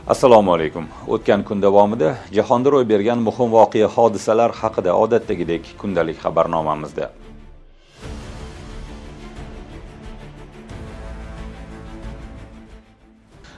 Assalomu alaykum. O'tgan kun davomida jahonda ro'y bergan muhim voqea hodisalar haqida odatdagidek kundalik xabarnomamizda.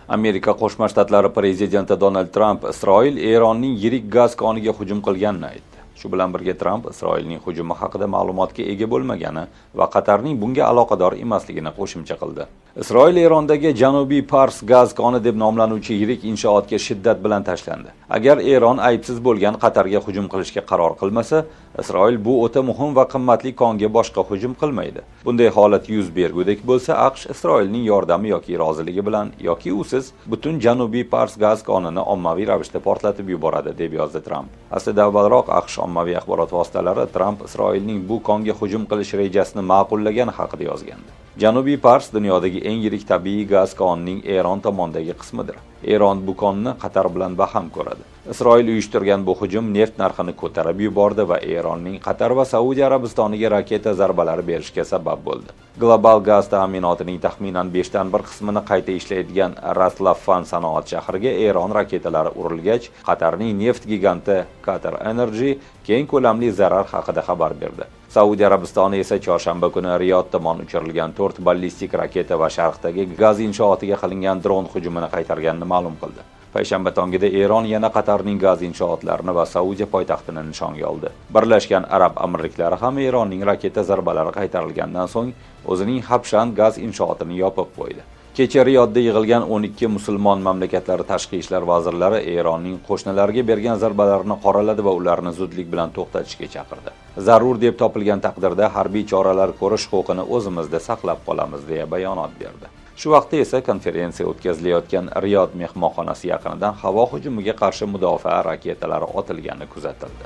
Amerika Qo'shma Shtatlari prezidenti Donald Tramp Isroil Eronning yirik gaz koniga hujum qilganini aytdi. Shu bilan birga Tramp Isroilning hujumi haqida ma'lumotga ega bo'lmagani va Qatarning bunga aloqador emasligini qo'shimcha qildi. Isroil Erondagi Janubiy Pars gaz koni deb nomlanuvchi yirik inshootga shiddat bilan tashlandi. Agar Eron aybsiz bo'lgan Qatarga hujum qilishga qaror qilmasa, Isroil bu o'ta muhim va qimmatli konga boshqa hujum qilmaydi. Bunday holat yuz bergudek bo'lsa, AQSh Isroilning yordami yoki roziligi bilan yoki usiz butun Janubiy Pars gaz konini ommaviy ravishda portlatib yuboradi, deb yozdi Tramp. Aslida avvalroq AQSh ommaviy axborot vositalari Tramp Isroilning bu konga hujum qilish rejasini ma'qullagani haqida yozgandi. Janubiy Pars dunyodagi eng yirik tabiiy gaz konining Eron tomondagi qismidir. Eron bu konni Qatar bilan baham ko'radi. Isroil uyushtirgan bu hujum neft narxini ko'tarib yubordi va Eronning Qatar va Saudiya Arabistoniga raketa zarbalari berishga sabab bo'ldi. Global gaz ta'minotining taxminan 1/5 qismini qayta ishlaydigan Ras Laffan sanoat shahriga Eron raketalari urilgach, Qatarning neft giganti Qatar Energy keng ko'lamli zarar haqida xabar berdi. Saudiya Arabistoni esa chorshanba kuni Riyod tomon uchirilgan 4 ballistik raketa va sharqdagi gaz inshootiga qilingan dron hujumini qaytarganini ma'lum qildi. Payshanba tongida Eron yana Qatarning gaz inshootlarini va Saudiya poytaxtini nishonga oldi. Birlashgan Arab Amirliklari ham Eronning raketa zarbalari qaytarilgandan so'ng o'zining Habshan gaz inshootini yopib qo'ydi. Kecha Riyodda yig'ilgan 12 musulmon mamlakatlari tashqi ishlar vazirlari Eronning qo'shnilariga bergan zarbalarini qoraladi va ularni zudlik bilan to'xtatishga chaqirdi. Zarur deb topilgan taqdirda harbiy choralar ko'rish huquqini o'zimizda saqlab qolamiz, deya bayonot berdi. Shu vaqtda esa konferensiya o'tkazilayotgan Riyod mehmonxonasi yaqinidan havo hujumiga qarshi mudofaa raketalari otilgani kuzatildi.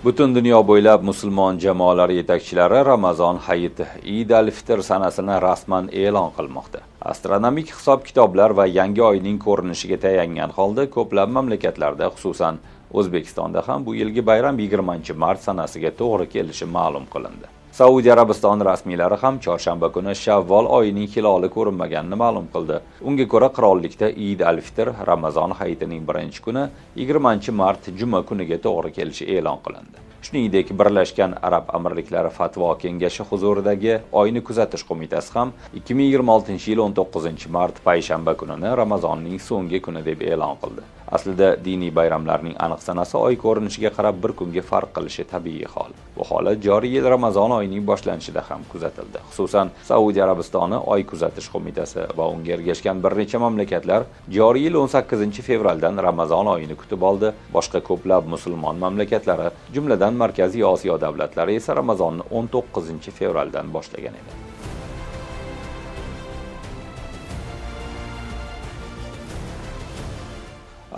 Butun dunyo bo'ylab musulmon jamoalari yetakchilari Ramazon hayiti Eid al-Fitr sanasini rasman e'lon qilmoqda. Astronomik hisob-kitoblar va yangi oyning ko'rinishiga tayangan holda ko'plab mamlakatlarda, xususan O'zbekistonda ham bu yilgi bayram 20-mart sanasiga to'g'ri kelishi ma'lum qilindi. Saudiya Arabistoni rasmiylari ham chorshanba kuni Shavvol oyining hiloli ko'rinmaganini ma'lum qildi. Unga ko'ra qirollikda Eid al-Fitr Ramazon hayitining birinchi kuni 20-mart juma kuniga to'g'ri kelishi e'lon qilindi. Shuningdek, Birlashgan Arab Amirliklari Fatvo kengashi huzuridagi Oyni kuzatish qo'mitasi ham 2026-yil 19-mart payshanba kunini Ramazonning so'nggi kuni deb e'lon qildi. Aslida diniy bayramlarning aniq sanasi oy ko'rinishiga qarab bir kunga farq qilishi tabiiy hol. Bu holat joriy yil Ramazon oyining boshlanishida ham kuzatildi. Xususan, Saudiya Arabistoni Oy kuzatish qo'mitasi va unga ergashgan bir necha mamlakatlar joriy yil 18-fevraldan Ramazon oyini kutib oldi. Boshqa ko'plab musulmon mamlakatlari, jumladan Markaziy Osiyo davlatlari esa Ramazonni 19-fevraldan boshlagan edi.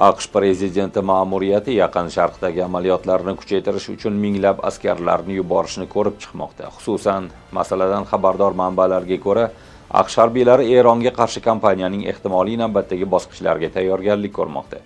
AQSh prezidenti ma'muriyati Yaqin Sharqdagi amaliyotlarni kuchaytirish uchun minglab askarlarni yuborishni ko'rib chiqmoqda. Xususan, masaladan xabardor manbalarga ko'ra, AQSh harbiylari Eronga qarshi kampaniyaning ehtimoliy navbatdagi bosqichlariga tayyorgarlik ko'rmoqda.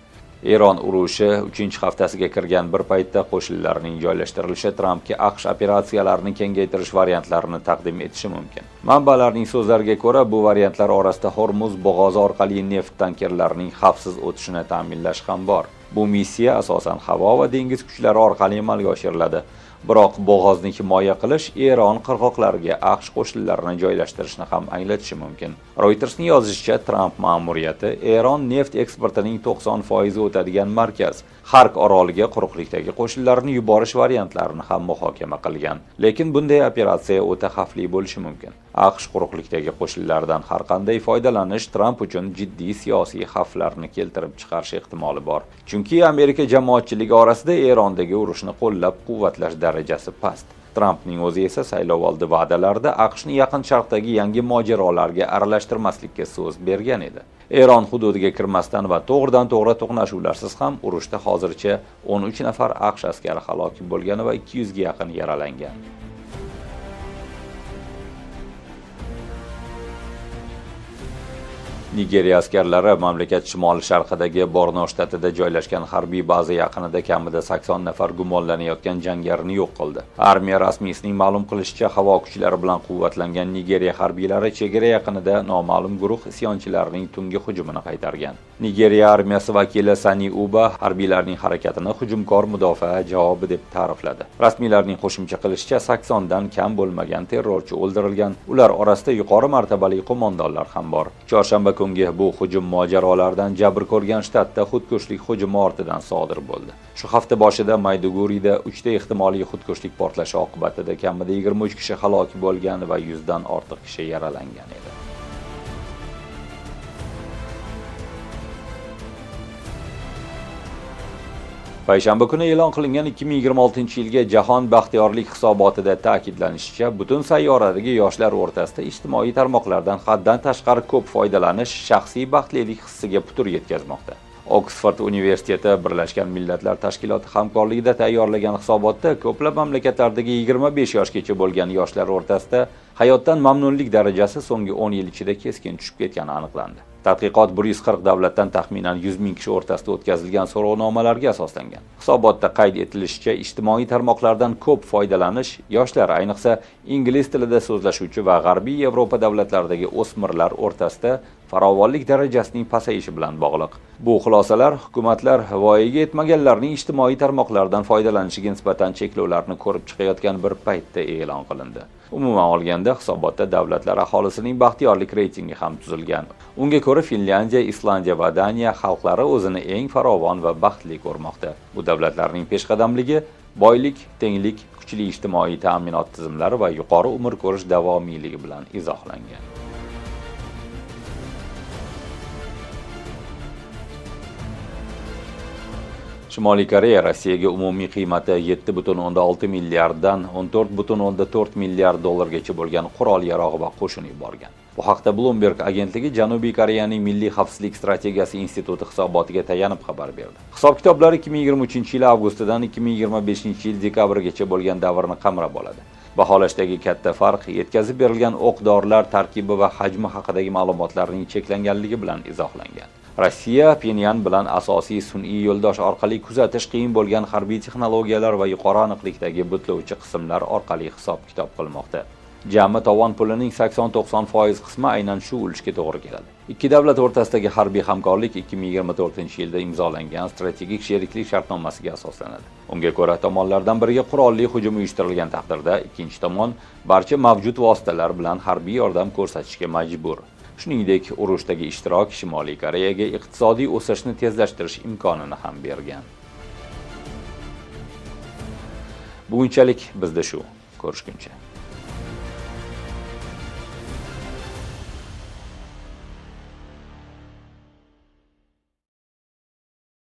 Eron urushi 3-haftasiga kirgan bir paytda qo'shinlarning joylashtirilishi Trampga AQSh operatsiyalarini kengaytirish variantlarini taqdim etishi mumkin. Manbalarning so'zlariga ko'ra, bu variantlar orasida Hormuz bo'g'ozi orqali neft tankerlarining xavfsiz o'tishini ta'minlash ham bor. Bu missiya asosan havo va dengiz kuchlari orqali amalga oshiriladi. Biroq bo'g'ozni himoya qilish Eron qirg'oqlariga AQSh qo'shinlarini joylashtirishni ham anglatishi mumkin. Reutersning yozishicha, Tramp ma'muriyati Eron neft eksportining 90% o'tadigan markaz Xark oroliga quruqlikdagi qo'shinlarni yuborish variantlarini ham muhokama qilgan. Lekin bunday operatsiya o'ta xavfli bo'lishi mumkin. AQSh quruqlikdagi qo'shinlardan har qanday foydalanish Tramp uchun jiddiy siyosiy xavflarni keltirib chiqarish ehtimoli bor. Chunki Amerika jamoatchiligi orasida Erondagi urushni qo'llab-quvvatlash darajasi past. Trampning o'zi esa saylovoldi va'dalarida AQShni Yaqin Sharqdagi yangi mojarolarga aralashtirmaslikka so'z bergan edi. Eron hududiga kirmasdan va to'g'ridan-to'g'ri to'qnashuvlarsiz ham urushda hozircha 13 nafar AQSh askari halok bo'lgani va 200 ga yaqin yaralangan. Nigeriya askarlari mamlakat shimoli-sharqidagi Borno shtatida joylashgan harbiy baza yaqinida kamida 80 nafar gumonlanayotgan jangarini yo'q qildi. Armiya rasmiysining ma'lum qilishicha, havo kuchlari bilan quvvatlangan Nigeriya harbiylari chegara yaqinida noma'lum guruh isyonchilarining tungi hujumini qaytargan. Nigeriya armiyasi vakili Sani Uba harbiylarning harakatini hujumkor mudofaa javobi deb ta'rifladi. Rasmiylarning qo'shimcha qilishicha, 80 dan kam bo'lmagan terrorchi o'ldirilgan. Ular orasida yuqori martabali qo'mondonlar ham bor. Chorshanba kungi bu hujum mojarolaridan jabr ko'rgan shtatda xudkushlik hujumi ortidan sodir bo'ldi. Shu hafta boshida Maydugurida 3 ta ehtimoliy xudkushlik portlashi oqibatida kamida 23 kishi halok bo'lgan va 100 dan ortiq kishi yaralangan edi. Payshanba kuni e'lon qilingan 2026-yilgi Jahon baxtiyorlik hisobotida ta'kidlanishicha, butun sayyoradagi yoshlar o'rtasida ijtimoiy tarmoqlardan haddan tashqari ko'p foydalanish shaxsiy baxtlilik hissiga putur yetkazmoqda. Oksford universiteti Birlashgan Millatlar Tashkiloti hamkorligida tayyorlagan hisobotda ko'plab mamlakatlardagi 25 yoshgacha bo'lgan yoshlar o'rtasida hayotdan mamnunlik darajasi so'nggi 10 yil ichida keskin tushib ketgani aniqlandi. Tadqiqot 140 davlatdan taxminan 100 ming kishi o'rtasida o'tkazilgan so'rovnomalarga asoslangan. Hisobotda qayd etilishicha, ijtimoiy tarmoqlardan ko'p foydalanish yoshlar, ayniqsa ingliz tilida so'zlashuvchi va g'arbiy Yevropa davlatlaridagi o'smirlar o'rtasida farovonlik darajasining pasayishi bilan bog'liq. Bu xulosalar hukumatlar voyaga yetmaganlarning ijtimoiy tarmoqlardan foydalanishiga nisbatan cheklovlarni ko'rib chiqayotgan bir paytda e'lon qilindi. Umuman olganda, hisobotda davlatlar aholisining baxtiyorlik reytingi ham tuzilgan. Unga ko'ra Finlyandiya, Islandiya va Daniya xalqlari o'zini eng farovon va baxtli ko'rmoqda. Bu davlatlarning peshqadamligi boylik, tenglik, kuchli ijtimoiy ta'minot tizimlari va yuqori umr ko'rish davomiyligi bilan izohlangan. Shimoliy Koreya Rossiyaga umumiy qiymati 7,6 milliarddan 14,4 milliard dollargacha bo'lgan qurol-yarog' va qo'shin yuborgan. Bu haqda Bloomberg agentligi Janubiy Koreyaning Milliy xavfsizlik strategiyasi instituti hisobotiga tayanib xabar berdi. Hisob-kitoblar 2023-yil avgustidan 2025-yil dekabrgacha bo'lgan davrni qamrab oladi. Baholashdagi katta farq yetkazib berilgan o'q-dorilar tarkibi va hajmi haqidagi ma'lumotlarning cheklanganligi bilan izohlangan. Rossiya Pxenyan bilan asosiy sun'iy yo'ldosh orqali kuzatish qiyin bo'lgan harbiy texnologiyalar va yuqori aniqlikdagi butlovchi qismlar orqali hisob-kitob qilmoqda. Jami tovon pulining 80-90% qismi aynan shu ulushga to'g'ri keladi. Ikki davlat o'rtasidagi harbiy hamkorlik 2024-yilda imzolangan strategik sheriklik shartnomasiga asoslanadi. Unga ko'ra, tomonlardan biriga qurolli hujum uyushtirilgan taqdirda ikkinchi tomon barcha mavjud vositalar bilan harbiy yordam ko'rsatishga majbur. Shuningdek, urushdagi ishtirok Shimoliy Koreyaga iqtisodiy o'sishni tezlashtirish imkonini ham bergan. Bugunchalik bizda shu. Ko'rishguncha.